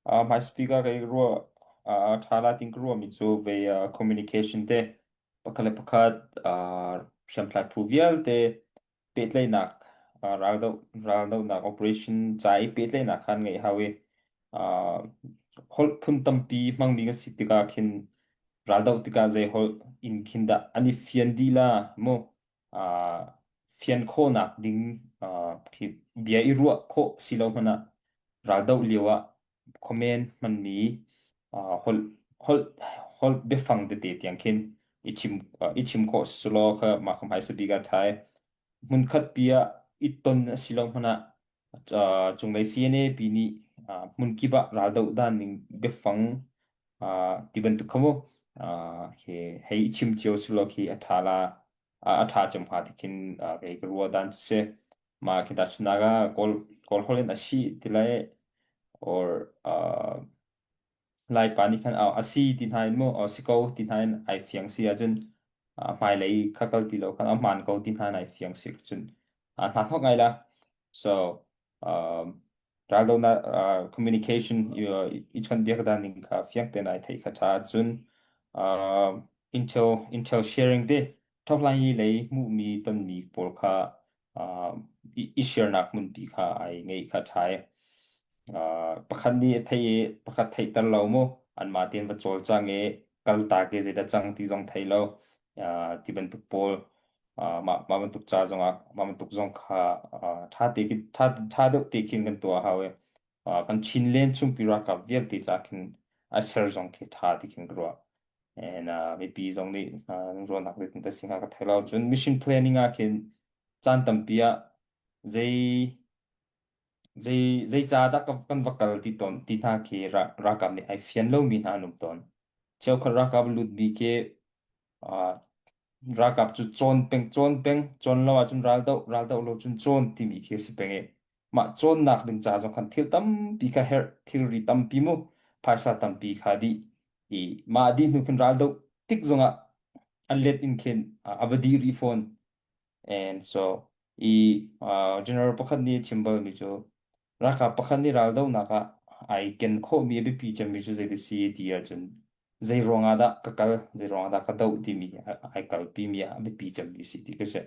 Hmai speaker ka i ruah ṭha la ting ka ruahmi cu ve communication te pakhat le pakhat hriamtlai phu vialte pehtlaihnak raldoh raldohnak operation ca i pehtlaihnak kha an ngeih hau i holh phun tampi hmangmi kan si tikah khin raldoh tikah zei holh in khin dah an i fian dih la mu fian khawhnak ding khi bia i ruah khawh si lo hmanh ah raldoh lio ah comment hmanmi holh holh holh biafang tete tiang khin i chim i chim khawh selaw kha mah kha hmaisa bik ah ṭha i hmunkhat pi ah i ton a si lo hmanh ah cunglei CNA pi nih hmunkip ah raldoh dan ning biafang ti bantuk kha mu khi hei i chim cio selaw khi a ṭha la a ṭha cem hnga ti khin kei ka ruah dan cu si. Mah khi tahchunhnak ah Kawl Kawl holh in a si ti lai or Laipa nih khan a si ti hna in mu a si ko ti hna in ai fiang si ahcun hmailei kha kal ti lo khan a hmaan ko ti hna in ai fiang si cun hna hnok ngai la. So raldohnak communication i chawnhbiak dan ning kha fiang tein ai theih kha ṭha cun intel intel sharing te thawkhlai lei hmuhmi tonmi pawl kha i share-nak hmunpi kha ai ngeih kha ṭha i pakhat nih a theih i pakhat theihter lo mu anmah tein va cawlcang i kaltak i zeidah cang ti zong thei lo ti bantuk pawl mah mah bantuk ca zongah mah bantuk zong kha ṭha te ṭha ṭha deuh te khin kan tuah hau i kan Chinland chungpi ralkap vialte ca khin a ser zong khi ṭha ti khin ka ruah. And mipi zong nih ruahnak zeitin ka si hnga ka thei lo. Cun mission planning ah khin caan tampi ah zei zei zei ca dah kan va kal ti tawn ti hna khi ralkap nih ai fian lomi hna an um tawn. Cheukhat ralkap lut bik khi Ralkap cu cawn peng cawn peng, cawn lo ahcun ral doh, ral doh lo cun cawn timi khi a si peng i mah cawnnak ding ca zong khan thil tampi kha herh, thilri tampi mu, phaisa tampi kha dih i mah dih hnu khin ral doh tik zongah a let in khin a va dih rih fawn. And so i general pakhat nih a chim balmi cu ralkap pakhat nih raldohnak ah ai ken khawhmi a biapi cemmi cu zei ti si ti ahcun zei ruangah dah ka kal, zei ruangah dah ka doh timi ai kalpimi ah a biapi cemmi si ti ka si.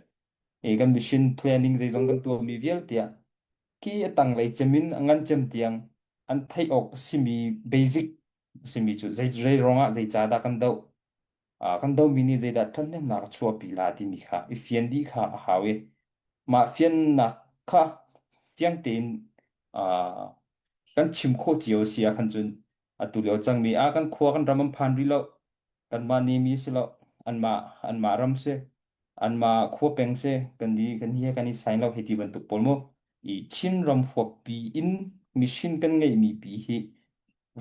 I kan mission planning zeizong kan tuahmi vialte ah khi a tanglei cem in a ngan cem tiang an theih awk simi basic simi cu zei zei ruangah zei ca dah kan doh kan domi nih zeidah ṭhathnemnak a chuahpi la timi kha i fian dih kha a hau i mah fiannak kha fiang tein kan chim khawh cio si ah khan cun atu lio cangmi ah kan khua kan ram an phan rih lo kanmah nemi si lo anmah anmah ram si anmah khua peng si kan di kan hi kan i sain lo hei ti bantuk pawl mu i Chin ram huappi in mission kan ngeihmi pi hi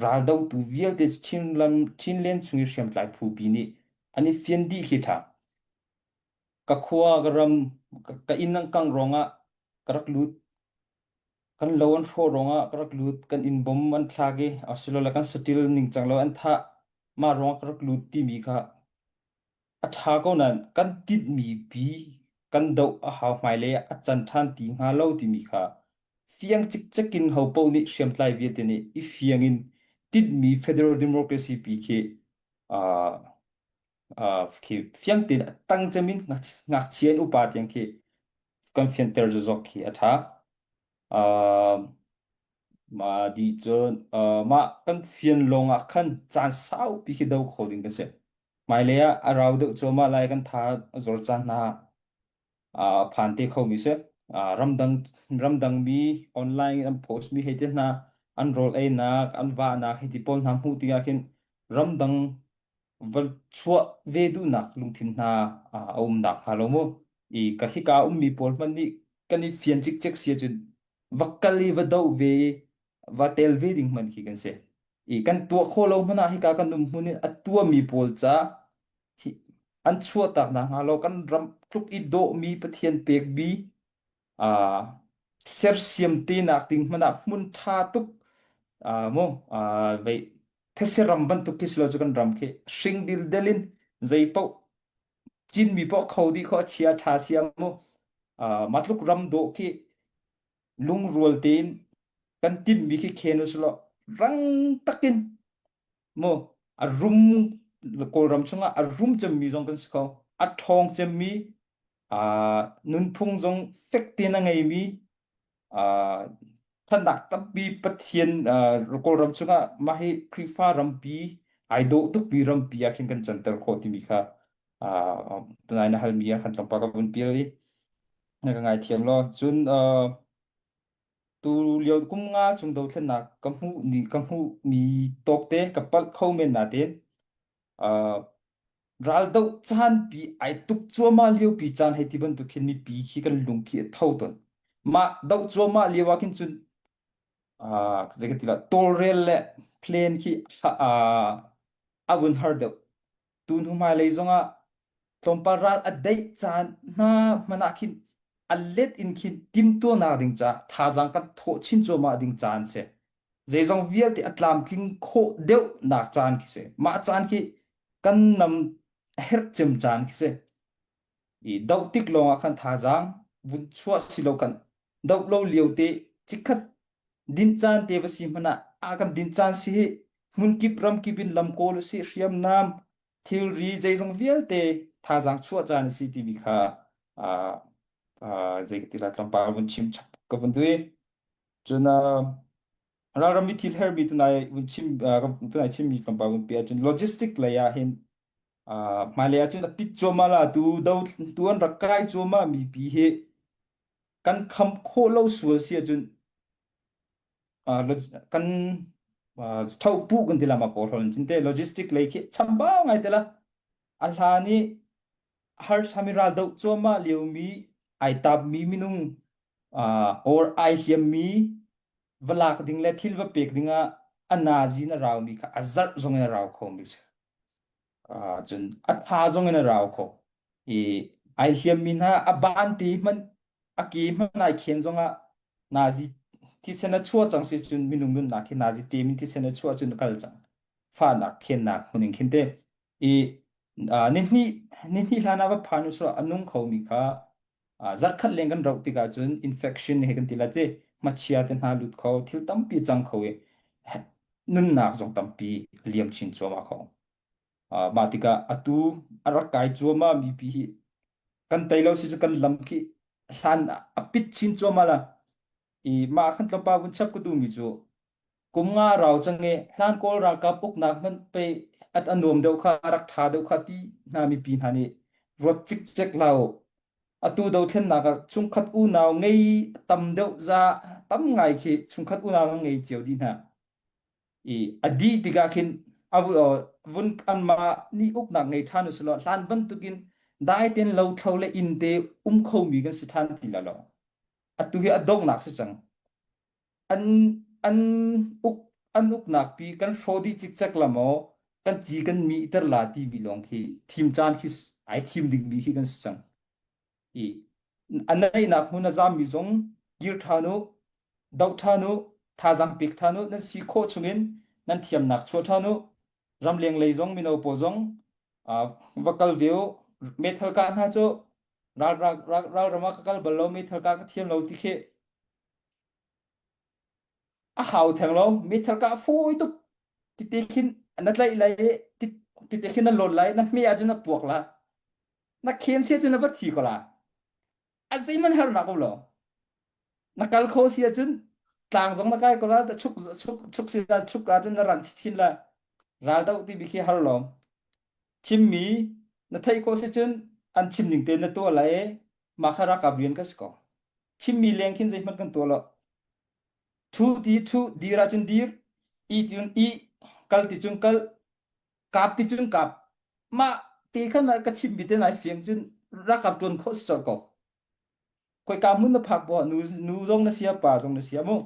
raldotu vialte Chinlam Chinland chung i hriamtlai phu pi nih an i fian dih khi ṭha. Ka khua ka ram ka inn an kang ruangah ka rak lut kan lo an hrawh ruangah ka rak lut kan inn bom an thlak i asilole kan saṭil ningcang lo an thah mah ruangah ka rak lut timi kha A ṭha ko nain kan tinhmi pi kan doh a hau hmailei ah a can ṭhan ti hnga lo timi kha fiang cikcek in hopaoh nih hriamtlai vialte nih i fiang in tinhmi federal democracy pi khi uh, uh, khi fiang tein a tang cem in ngakchia in upa tiang khi kan fianter zozok khi a ṭha. Uh, mah dih cun uh, mah kan fian lawng ah khan caan saupi khi do kho ding kan si. Hmailei ah a rau deuh cuahmah lai kan tha a zor caan hna ah a phan te khomi si. Ramdang ramdangmi online in an post mi hei te hna an rawl einak an vahnak hei ti pawl hna hmuh tikah khin ramdang va chuah ve duhnak lungthin hna a um nak hnga lo mu. I ka hika ummi pawl hmanh nih kan i fian cikcek si ahcun va kal i va doh ve i va tel ve ding hmanh khi kan si. I kan tuah khawh lo hmanh ah hika kan um hmun in a tuahmi pawl ca hi an chuahtak nakhnga lo kan ram tluk i dawhmi Pathian pekmi uh, sersiam te nak ding hmanh ah hmun ṭha tuk uh, mu uh, vei these ram bantuk khi si lo cu kan ram khi hring dildel in zei paoh cinmi paoh kho dih kho chia ṭha sia mu uh, mah tluk ram dawh khi lungrual tein kan timhmi khi khen usih law Rang takin mu a rum Kawlram chungah a rum cemmi zong kan si kho. A ṭhawng cemmi nunphung zong fek tein a ngeimi ṭhatnak tampi Pathian Kawlram chungah mah hi Khrihfa rampi ai dawh tukmi rampi ah khin kan canter khawh timi kha tunai na halmi ah khan tlawmpal ka vun pial i na ka ngaithiam law. Cun tu lio kum nga chung dothlennak ka hmuh ni ka hmuhmi tawkte ka palh kho men nain raldoh caanpi ai tuk cuahmah liopi caan hei ti bantuk khin mipi khi kan lung khi a tho tawn. Mah doh cuahmah lio ah khin cun zei ka ti la tawlrel le plan khi a vun har deuh. Tu hnu hmailei zongah tlawmpal ral a daih caan hna hmanh ah khin a let in khin timhtuahnak ding caah thazaang kan thawh chin cuahmah ding caan si. Zeizong vialte a tlamtling khawh deuhnak caan khi si. Mah caan khi kan nam a herh cem caan khi si. I doh tik lawng ah khan thazaang vun chuah si lo kan doh lo lio te chikkhat dinh caan te va si hmanh ah a kan dinh caan si hi hmunkip ramkip in lam kawl usih hriamnam thilri zeizong vialte thazaang chuah caan a si timi kha uh, uh, zei ka ti la tlawmpal vun chim chap ka vun duh i cun uh, ralram i thil hermi tunai vun chim uh, tunai chimmi tlawmpal vun pe ahcun logistic lei ah hin uh, hmailei ahcun a pit cuahmah la tu do tu an rak kai cuahmah mi pi hi kan kham khawh lo sual si ahcun kan thopu kan ti lama ko hlon cinte logistic lei khi chambau ngai te la a hlan i harsami ral do chuama liomi ai tap mi minung or ai hliam mi va lak ding le thil va pek ding ah a nazi na rau mi kha a zarh zong in a rau kho mi cun a tha zong in a rau kho i ai hliam mi hna a ban te hmanh a ke hmanh ai khen zong ah nazi thisen a chuah cang si cun minung nunnak hi nazi team in thisen a chuah cun a kal cang fahnak khennak hmun in khin te i nihnih nihnih hlan ah va phan usulaw a nung kho mi kha zarhkhat leng kan rauh tikah cun infection he kan ti la ti hmachia te hna lut kho thil tampi cang kho i nunnak zong tampi liam chin cuahmah kho. Mah tikah atu a rak kai cuahmah mi pi hi kan tei lo si cu kan lam khi hlan a pit chin cuahmah la i mah khan tlawmpal vun chap ka duhmi cu kum nga rau cang i hlan Kawl ralkap uknak hmanh pei at a nuam deuh kha rak ṭha deuh kha ti hna mipi hna nih ruat cikcek hlah u. Atu dothlennak ah chungkhat unau ngei tam deuh za tam ngai khi chungkhat unau ngei cio dih hna. I a dih tikah khin a vun anmah nih uknak ngei ṭhan usulaw hlan bantukin dai tein lothlo le inn te um khomi kan si ṭhan ti la lo. Atu hi a donghnak si cang. An an uk an uknak pi kan hrawh dih cikcek la maw kan ci kan mihter la timi lawng khi thim caan khi ai thim dingmi khi kan si cang. I a naihnak hmun a zammi zong kir ṭhan u, doh ṭhan u, thazaang pek ṭhan u, nan si khawh chungin nan thiamnak chuah ṭhan u. Ramleng lei zong mino pawl zong va kal ve u. Meithal kah hna cu ral ral ralram ah ka kal bal lo, meithal kah ka thiam lo ti khi a hau theng lo. Meithal kah fawi tuk. Tite khin na tlaih lai i tite khin na lawn lai, na hme ahcun na puak la. Na khen sia cun na va thi ko la. A zeihmanh harnak um lo. Na kal kho si ahcun tlang zong na kai ko la, chuk chuk chuk si la chuk ahcun na rang chin la. Ral doh ti bi khi har lo. Chimmi na theih ko si cun an chim ning te na tuah lai i mah kha ralkap rian ka si ko. Chimmi leng khin zeihmanh kan tuah lo. Thu ti thu, dir ahcun dir, i ti cun i, kal ti cun kal, kap ti cun kap. Mah te khan ka chimmi te nai fiang cun ralkap ṭuan khawh si colh ko. Khoika hmun na phak poah nu nu zong na sia pa zong na sia mu.